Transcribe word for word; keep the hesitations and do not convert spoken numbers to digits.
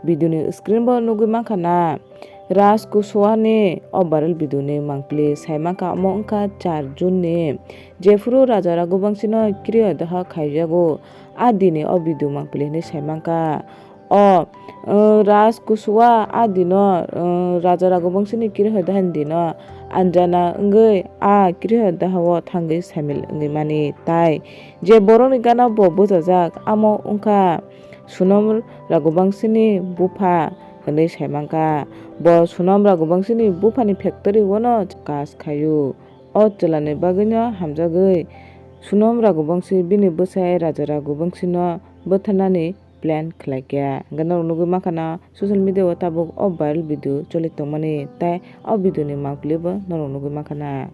Video ni screen bo nugwi mankha na, Raj Kushwaha ni o viral video ni mangpili sai mankha, omo wngkha char June ni, jephuru Raja Raghuvanshi no kirihodaha khaijago, a dini o video mangpili hinwi sai mankha. O, uh, Raj Kushwaha a dino, uh, Raja Raghuvanshi ni kirihodaha ni dino Anjana wngwi a kirihodaha o thangwi samil wngwi mani, tai je borok ni gana bo bwchajak, amo wngkha Sonam Raghuvanshi ni bupha hinwi sai mankha. Bo Sonam Raghuvanshi ni bupha ni factory o no kaj khaio. O chwla ni bagwi no hamjagwi Sonam Raghuvanshi bini bwsai Raja Raghuvanshi no bwtharnani plan khlaikha. Hwnkhe norok nugwi mankha na social media o tabuk o viral video choli tongmani, tai o video ni mangpili bo norok nugwi mankha na.